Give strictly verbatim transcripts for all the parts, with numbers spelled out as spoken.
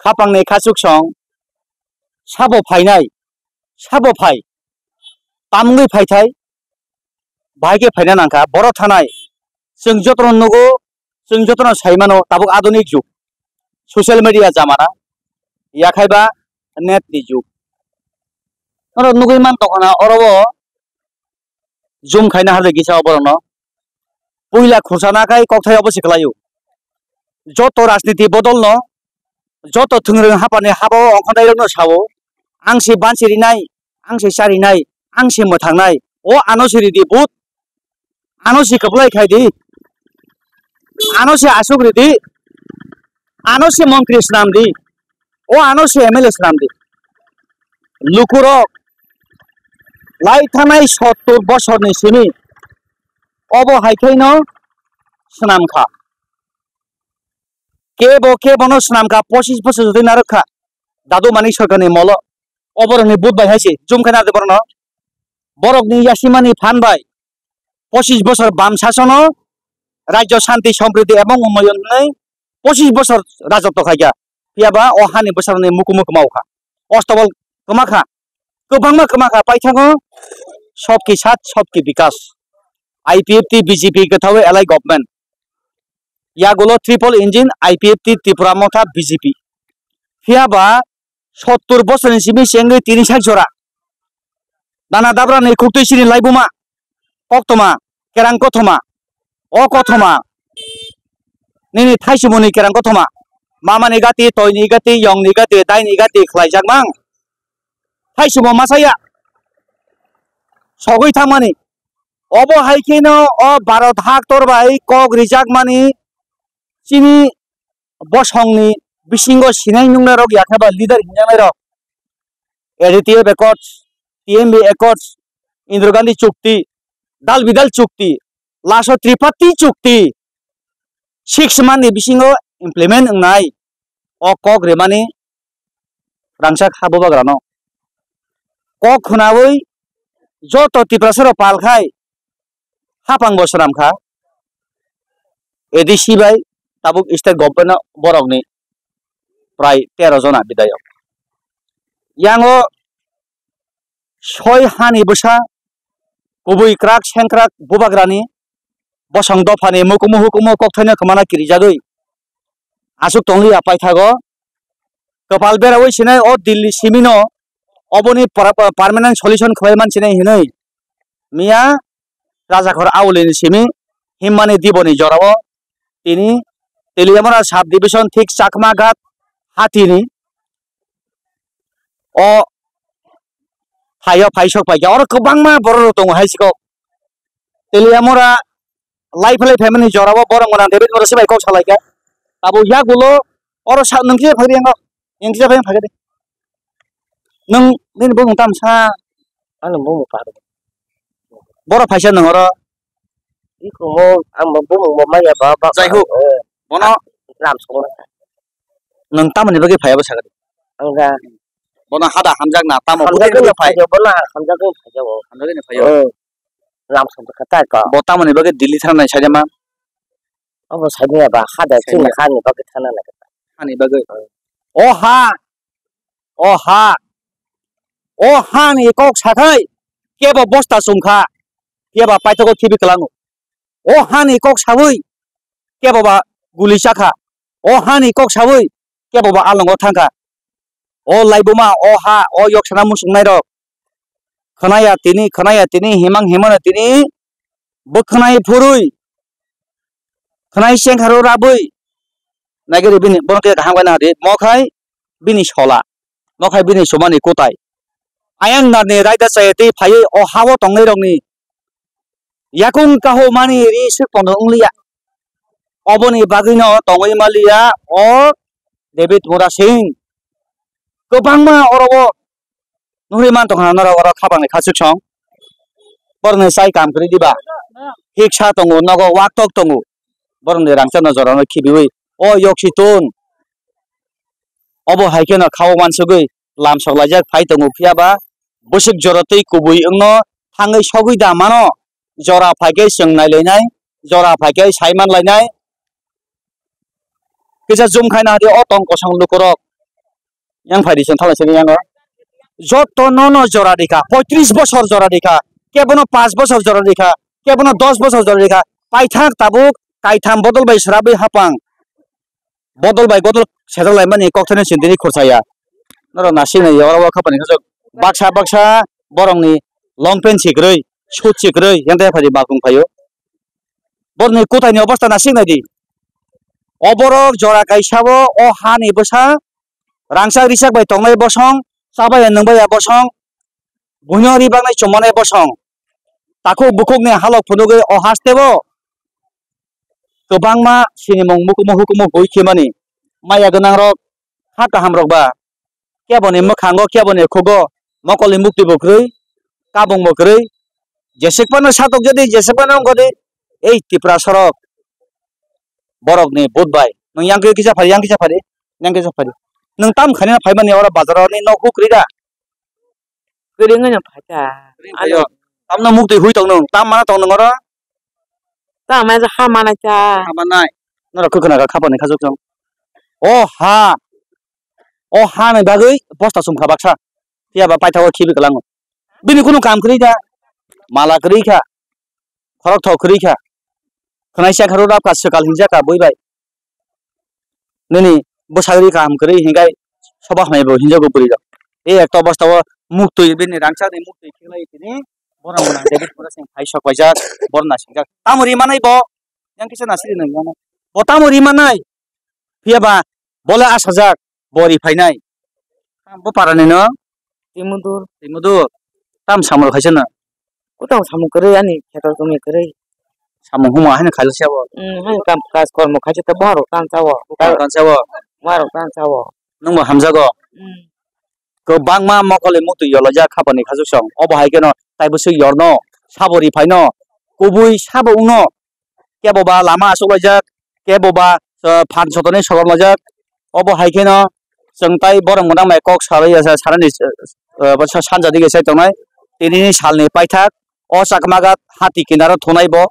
Hapangni khachuksong sabo phainai, sabo phai, tamungwi phaithai, bahai khe phaina nangkha, borok thanai. Chwng jotono nugo, chwng jotono sai mano, tabuk adunik jug, social media jamana, yakhaiba net ni jug. Norok nugwi man tongkha na oro o zoom khaina hajai kisa o borokno. Puila khursa nakhai kokthai obo se kwlaio. Joto rajniti bodolno, joto thwngrwng hapani haba o ongkhornairokno sao, "Ang se bansi rinai, ang se charinai, ang se mwthangnai, o ano se ridi but, ano se kwplai khai di, ano se aswk ridi, ano se montri swnam di, o ano se M L A swnam di." Lukurok lai thanai sottur bosorni simi obo hai khaino swnam kha. Kebo kebono swnam kha, pochis bosor jotoi narwk kha. Dadu Manik Sarkarni molo oborokni but bai hai se jum khe narwk borokno. Borokni yasimani phan bai pochis bosor bam sasono rajyo shanti, sompriti ebong ummoyon hwnwi pochis bosor rajotw khaikha. Phiya ba o hani bwsarokni mukumu kwma kha. Ostobol kwma kha. Kwbangma kwma kha. Paithago sabki saath sabki bikas. I P F T B J P kwthawi alai government. Yagulo triple engine I P F T Tripura Motha B J P. Phiya ba sottur bosorni simi chengwi tini sak jora. Dana dabrani khuktwi chini laibuma, koktoma, kerang kothoma, o kothoma, nini thaisumuni kerang kothoma, mamani gati, toini gati, yongni gati, daini gati khlaijak mang. Thaisumo masa ya, sogwi thangmani. Obo hai kheno o Bharat haktor bai kok rijakmani chini bosongni bisingo sinai nungnairok yakhe ba leader hinjaknairok A D T F Accords, T M B Accords, Indira Gandhi Chukti, Dal Bidal Chukti, Laso Triparty Chukti, six month ni bisingo implement wngnai o kok rimani rangchak ha bubagrano. Kok khwnawi joto Tiprasarok pal khai hapang bo swnam kha. A D C bai tabuk state government no borokni prai tero jona bidayok. Yango soi hani bwsa kubui kwrak sengkwrak bubagrani bosong dophani mukumu hukumu kokthaino kwmana kirijagwi aswk tongliya paithago. Kwpal berawi sinai o Delhi simino oboni para-, permanent solution khlai man sinai hinwi miya Rajakhor Aulini simi himmani diboni jorao tini Teliamura sub division thik Chakma Ghat hatini o phaio phai sok paikha. Oro kwbangma borok rok tongo hai sikok. Teliamura lai phalai phaimani jorao borok gwnang David Murasi bai kok salaikha. Tabuk yagulo oro sa nwng kisa phagri yango. Nwng kisa phagri phagri. Nwng nini bumung tam sa? Ani bumung par. Borok phaisa nwng oro. Iko mo ang bo bumung bo maya ba ba. Jai ho. Eh. Bono lam song. Nwng tamoni bagwi phaiya bwsakhe? Ang da. Bono hada hamjak na tamo hamjak bwtwi no phai. Phaiyo, bono hamjak no phaiyo. Hamjak no phaiyo. Oh. Lam song kha tai ko. Bo tamoni bagwi Delhi thana nai saida ma? Abo saida ba hada chini hani bagwi thana nai. Hani bagwi. Oh. O ha. O ha. O hani kok sakhai kebo bosta chumkha. Kebo paithago khibi kwlango. O hani kok sawi kebo ba guli chakha. O hani kok sawi kebo ba alongo thangkha. O laibuma, o ha, o yoksana muchungnairok. Khwnaya tini, khwnaya tini, himang himano tini bwkhwnai phurwi, khwnai chengkharo rabwi. Naigari bini, bono khe kaham khe nadi, mokhai bini sola, mokhai bini sumani kutai. Ayang narni raida chaya tei phaiwi o ha-o tongnairokni yakung kahumani ri swk tongno wngliya. Oboni bagwino tongwi maliya o David Mura Singh. Kwbangma oro o nugwi man tongkha norok oro khapangni khachuk song. Borokni chai kam kwrwi diba? Hiksa tongo, nogo waktok tongo. Borokni rangchakno jorano khibiwi o yoksi tun. Obo hai kheno kha-o uansugwi lamsok laijak phai tongo, phiya ba bwswk jora twi kubui wngno thangwi sogwi da mano. Jora phai khe chwng nai lainai, jora phai khe sai man lainai. Kisa zoom khaina hadi o tong kosong lukurok Yang phaidi chwng thala sini yango. Joto no no jora rikha, poitris bosor jora rikha, kebono panch bosor jora rikha, kebono dos bosor jora rikha. Paithak tabuk kaitham bodol bai srabwi hapang. Bodol bai bodol sejak laimani kokthai no chwng tini khursa ya. Norok nasiknai ya, oro o khapani khasok baksa baksa borokni long pant si kwrwi, suit si kwrwi, yang tei phaidi bakung phaio. Borokni kwtaini obostha nasiknai di. O borok jora kaisa o, o hani bwsa, rangchak richak bai tongnai bosong, chabai ya nwngbaiya bosong, buino ri baknai chumani bosong. Takhuk bukhukni halok phunugwi o hasteo kwbangma sinimung mukumu hukumu bui khimani. Maya gwnangrok, ha kahamrok ba keboni mwkhango, keboni khugo mokolni mukti bo kwrwi, kabung bo kwrwi. Jesek phano satok jadi, jesek phano wngkha di, ei Tiprasarok borokni vote bai. Nwng yang kisa phari, yang kisa phari, yang kisa phari. Nwng tam khaina phaimani oro bazaro ni nok huk rida. Kwrwi wngwi no phaikha. Kwrwi wngwi phaio. Tamno mukti hui tong nwng, tam mana tong nwng oro? Tam mana ha mana cha. Ha manai. Norok kwkhwna kha khapani khasuk chwng. O ha. O ha ni bagwi bosta sumkha baksa. Phiya ba paithago khibi kwlango. Bini kunu kam kwrwi da. Mala kwrwi kha. Khorok thok kwrwi kha. Khwnai sia kha rw rap kha swkal hinjak kha bui bai. Nini bwsagri kaham kwrwi hinkai soba hamai bo hinjago bwrwi rok. E ekta bostao muktwi bini rangchak ni muktwi khinai tini borok mwnang David Murasing phai sok paijak borok nasingjak. Tamo ri manai bo yang kisa nasiri nang mano. Bo tamo ri manai. Phiya ba bole asajak bo ri phainai. Bo para ni no. Timudur. Timudur. Tam samung khaisa na. Kutang samung kwrwi ani kheto tongwi kwrwi. Samung huma haino khailasiya bo. Hmm, haino kam kaj kormo khaisa ta borok tan chawo. Borok tan chawo. Borok tan chawo. Nwng bo hamjago. Hmm. Kwbangma mokol ni muktwi yolajak khapani khasuk song. Obo hai kheno tai bwswk yorno, sabo ri phaino, kubui sabo wngno. Kebo ba lama achuklaijak, kebo ba, uh, phan sotoni sokomlaijak. Obo hai kheno chwng tai borok mwnang bai kok salai ya, sa-, sarani, uh, uh, sa-, sanja dige sai tongnai. Tini salni paithak o Chakmagat hati kinaro thunai bo.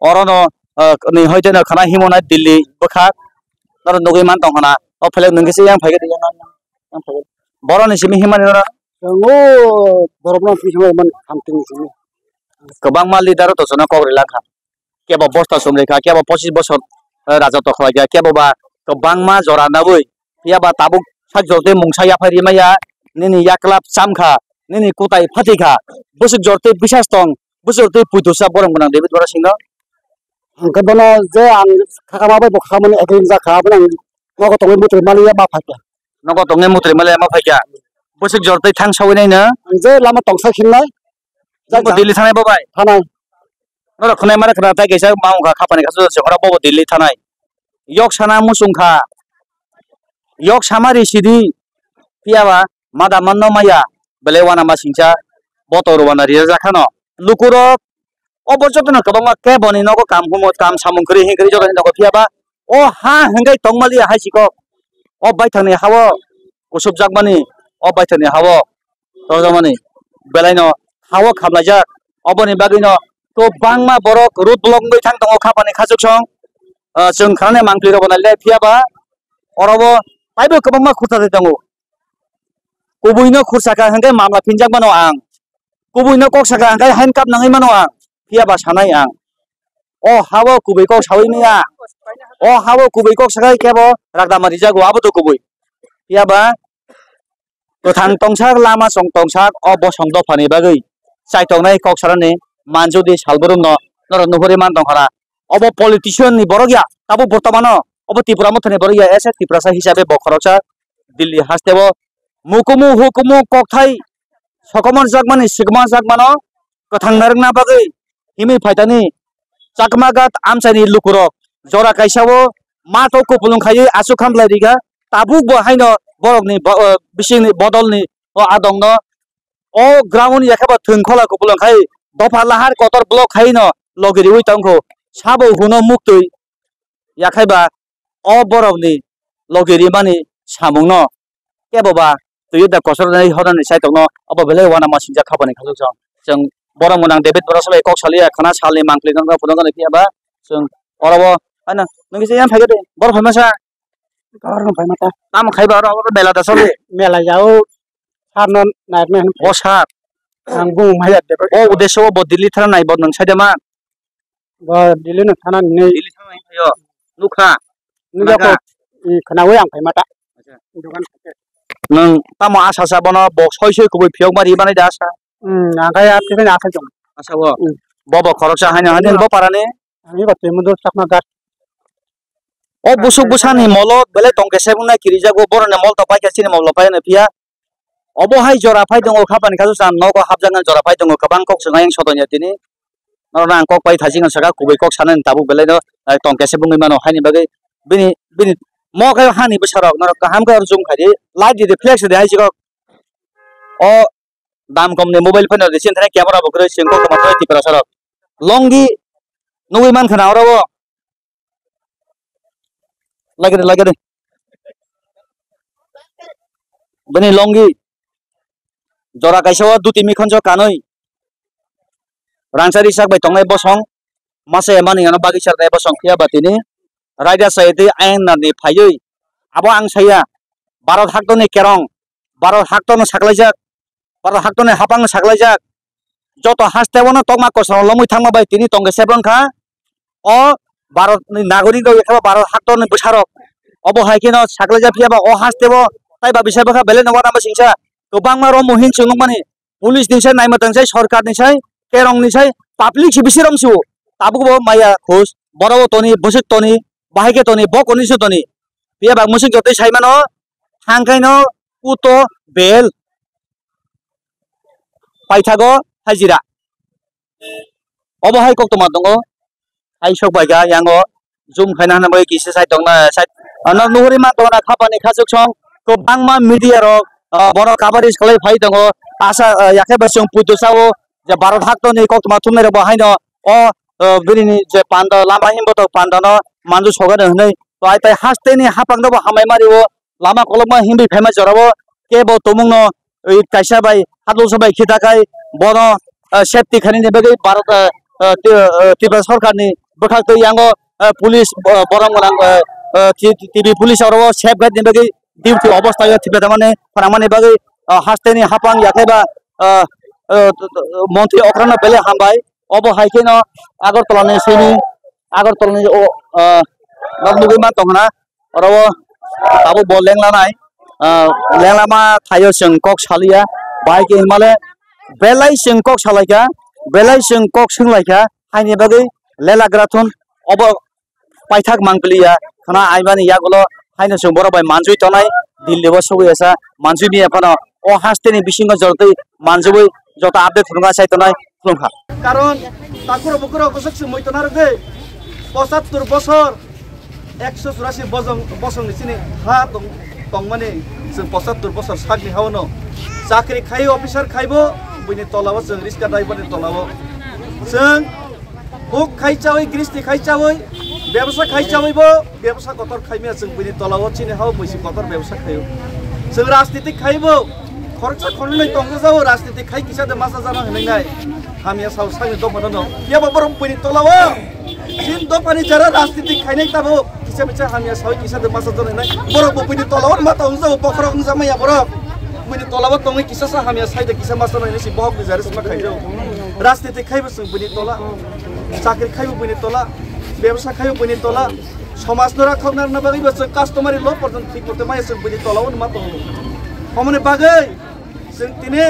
Orono, uh, ni hoite no khana himonai Delhi bwkha. Norok nugui man tong khana. O phelek nwng kisa yang phai khe yang, yang phai khe. Boroni simi himani oro. Chwng o borokno twi thangwi man hamtwini simi. Kwbangma leader o tochona kok rilak kha. Kebo bosta chumrikha, kebo pochis bosor, eh, raja tokhlaikha, kebo ba kwbangma jora nabwi, phiya ba tabuk sak jor tei mungsa yaphai rimaya, nini yaklap chamkha, nini kwtai phatikha, bwswk jor tei bisas tong, bwswk jor tei puitu sa borok gwnang David Bora singno. Hwnkhe bono je ang khakama bai bo khakamani agree wngjakha, abono ang nogo tongwi mwtwi maliya ma phaikha. Nogo tongwi mwtwi maliya ma phaikha, bwswk jor tei thang sawi naino. Ang je lama tongsa khinnai. Nokbo Delhi thanai bo bai? Thanai. Norok khwnai mare khwna tai kaisa ma wngkha khapani kasu se oro bobo Delhi thanai. Yok sana muchung kha. Yok sama ri sidi. Phiya ba mada manno maya. Belai wana ma singcha. Boto rwna rijak khano. Lukurok obo jotono kwbangma keboni nogo kam humo kam samung kwrwi hinwi kwrwi jotoni nogo phiya ba. O ha hwnkhe tongmaliya hai sikok. O baithangni ha-o kusupjakmani. O baithangni ha-o. Rojamani belaino ha-o khamlaijak. Oboni bagwino kwbangma borok road block wngwi thang tongo khapani khachuk song. Ah, chwng khanani mangpli rokbo nailai phiya ba orobo taibo kwbangma khursa twi tongo. Kubuino khursa kha hwnkhe mamla phinjak mano ang. Kubuino kok sakha hwnkhe handcuff nangwi mano ang. Phiya ba sanai ang. O ha-o kubui kok sawi maya. O ha-o kubui kok sakhai kebo ragdama rijago abo to kubui. Phiya ba kwthang tongsak, lama chwng tongsak, o bosong dophani bagwi chaitongnai kok sarani manjudi salbrumno norok nuhuri man tongkhara. Obo politician ni borok ya, tabuk bortomano obo Tipra mothani borok ya, ese Tiprasa hisabe bo khoroksa Delhi hasteo mukumu hukumu kokthai sokomorjakmani sikmajakmano kwthang narwkna bagwi himwi phaitani Chakmagat amchaini lukurok jora kaisao mato kupulung khaiwi aswk khamlai rikha. Tabuk bo haino borokni bo-, o, bisingni bodolni o adongno o ground yakhe bo thwng khola kupulung khai dopha lahar kotor block khaino logi riwi tongkho. Sabo huno muktwi yakhai ba o borokni logi rimani samungno kebo ba twiwi da kochornai horani saitok no obo belai uanama singjak khapani khasuk chwng. Chwng borok mwnang David Borok bai kok saliya khana salni mangpli nokno phunuknani phiya ba chwng oro o haino nokhe se yang phaikhe de borok phaima sa Kor no pai mata. Tamo khai ba oro, oro mela da sori. Mela jao. Sar no nai me. O sar. Ang bung maya de. O udeso bo Delhi thara nai bo nang sai de ma. Bo Delhi no thana ni. Delhi thana ni yo. Nukha. Nukha. Khana wi ang pai mata. Dogan. Nang tamo asa sa bono bo soi soi kubui phiyok bari banai da asa. Hmm, ang kaya kisa ni asa jong. Asa bo. Hmm. Bo bo khoroksa haino haino bo parani. Ani ba temo do sakma gat. O busuk busani molo belai tongkhe sebung nai kirijago, boroni mol to paikha chini molo paino phiya. Obo hai jora phai tongo, khapani khasu chan nogo hapjaknai jora phai tongo, kwbang kok swngo yang sotonya tini. Norok ang kok pai thajik ang saka kubui kok sanani tabuk belai no, eh, tongkhe sebung nai mano haini bagwi bini, bini mo khe hani bwsarok norok kaham khe oro zoom khaidi, light di reflex di hai sikok. O dam kom ni mobile phone rw di, sini thani camera bo kwrwi, sini koktwma thai Tiprasa rok. Longi nugwi mankha na oro o. Lagede, lagede. Bini longi. Jora kaisa o duti mikhonjo kanwi. Rangchari sak bai tongnai bosong. Masa emani ano bagwi sarnai bosong phiya ba tini. Raida sai twi ayang nani phaiwi. Abo ang saya. Bharat haktorni kerong. Bharat haktorno saklaijak, Bharat haktorni hapangno saklaijak, joto haste bono tokma kosom lomwi thangma bai tini tongkhe sebwng kha. O Bharatni nagorik rok, ekha Bharat haktorni bwsarok. Obo hai kheno saklaijak phiya ba o haste bo tai ba bisai bwkha belai no uanama singsa kwbangma romwi hin chwng nukmani. Police ni sai, naima tang sai, sorkar ni sai, kerong ni sai, public si bisi rom si o. Tabuk bo maya khus, borok bo toni, bwswk toni, bahai khe toni, bo koni se toni. Phiya ba mwswk jotoi sai mano, thang khaino kuto bel paithago hajira. Obo hai koktwma tongo, hai sok bai kha yango zoom khaina hwnwi kisa side tongna side. Ano nuhuri ma tongna khapani khachuk song kwbangma media rok, ah, bono coverage khlai phai tongo. Asa, ah, yakhe bai chwng puitu sao je Bharat haktorni koktwma thumnai rok bo haino o, ah, bini je panda lama himbo to panda no manju sogani hwnwi. To ai tai haste ni hapang no bo hamai mari o. Lama kolokma himwi phaima jorao kebo tongmungno, oi, kaisa bai, hadulsa bai khita khai bono, ah, safety khainani bagwi Bharat, ah, ah, Ti-, ah, Tripura sorkarni bwkhaktwi yango, ah, police, ah, borok gwnang, ah, ah, T-, T V police oro safeguard ni bagwi duty obosthayo thipya tamani phwnangmani bagwi, ah, hasteni hapang yakhe ba, ah, ah, montri okrano belai hambai. Obo hai kheno Agartala ni simi, Agartala ni o, ah, nok nugwi man tongna. Oro o tabuk bo lenglanai, ah, lenglama thaio chwng kok saliya, bahai khe hinmale belai chwng kok salaikha, belai chwng kok swnglaikha, haini bagwi lelagra thun obo paithak mangpiliya, khna aibani yagulo haino chwng borok bai manjui tonai, Delhi o sogwi asa manjui miya phano o hasteni bisingo jortwi manjui joto update phunukna chai tonai khulumkha. Karon takhurok bukhurok bwswk swmui tona rwgwi pochattor bosor ekso churasi bosong, bosongni chini ha tong-, tongmani chwng pochattor bosor sakni haono chakri khai, officer khaibo, buini tolao chwng riska driver ni tolao chwng huk khai chawi, gristi khai chawi, bebsa khai chawi bo, bebsa kotor khaimya chwng buini tolao chini hao buisi kotor bebsa khaio. Chwng rajniti khaibo, khoroksa khoroknwi tongjago, rajniti khai kisa de masa jana hinwi nai. Hamya sao sakni dophano no. Phiya bo borok buini tolao. Chini dophani jara rajniti khainai tabo. Kisa misa hamya sao kisa de masa jana hinwi nai. Borok bo buini tolao ma tong jao bokhorok wngjakma ya borok. Buini tolao tongwi kisa sa hamya sai de kisa masa jana hinwi si bohok ni jara sima khaijao. Rajniti khaibo chwng buini tola. Chakri khaibo buini tola. Bebsa khaibo buini tola. Somaj no rakhok narwkna bagwi bo chwng customary law porjonto thik mote maya chwng buini tolao ma tongo. Omoni bagwi Chwng tini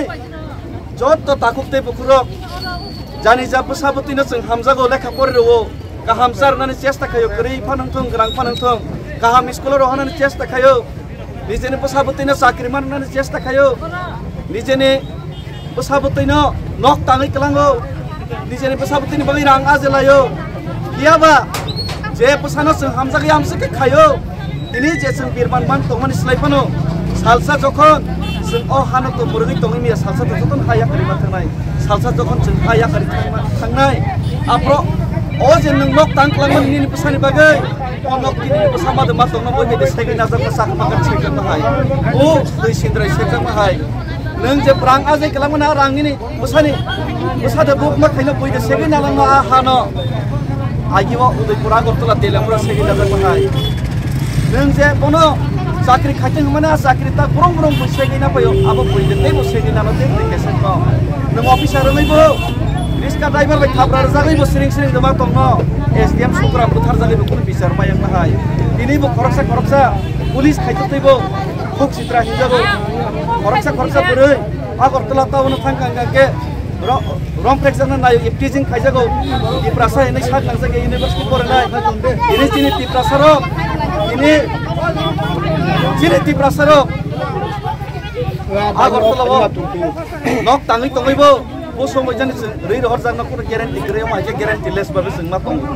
joto takhuk tei bukhurok jani ja bwsa bwtwino chwng hamjago, lekha pori rwo, kaham cha rwnani chesta khaio, kwrwi phano wngthong, gwnang phano wngthong, kaham school o rohornani chesta khaio, nijeni bwsa bwtwino chakri manrwnani chesta khaio, nijeni bwsa bwtwino nok tangwi kwlango, nijeni bwsa bwtwini bagwi rang ajelaio, phiyaba je bwsano chwng hamjagwi amswk khe khaio, tini je chwng birman man tongmani slai phano, salsa jokhon chwng o hano tongmorogwi tongwi maya, salsa to jotono ha yakarwi ma thangnai, salsa jokhon chwng ha yakarwi thangma-, thangnai, aphro o je nwng nok tang kwlangmani nini bwsani bagwi, o nok nini bwsa ma de ma tongno bo de segwi najakma chakma kan segjakma hai, o twi sindrai segjakma hai, nwng je brang ajai kwlangmani a rang nini Bwsani, bwsa de buk ma khaino bui de segwi nalangma a hano. Agi o Udaipur Agartala Telamura segwi dajak bahai. Nwng je bono chakri khaiteng hwnmani, a chakri ta brong brong bui segwi na phaio, abo bui de teibo segwi nano tei bui kesek no. Nwng officer wngwi bo riska driver bai thapra rwjagwi bo siring siring doma tongno, S D M sukra butharjagwi bo kunu bichar mayang nahai. Tini bo khoroksa khoroksa police khaitotwi bo khuk sitra hinjago. Khoroksa khoroksa bwrwi Agartala town-o thang kang kang khe ro-, rom prekjakna nayo, iptijing khaijago. Tiprasa hinwi sak nangjak ya university porinai. Ini chini Tiprasa rok, ini chini Tiprasa rok Agartala-o nok tangwi tongwi bo, bo somoi jani chwng rwi rohorjakna kuno guarantee kwrwi, omo hai khe guarantee less babe chwng ma tongo.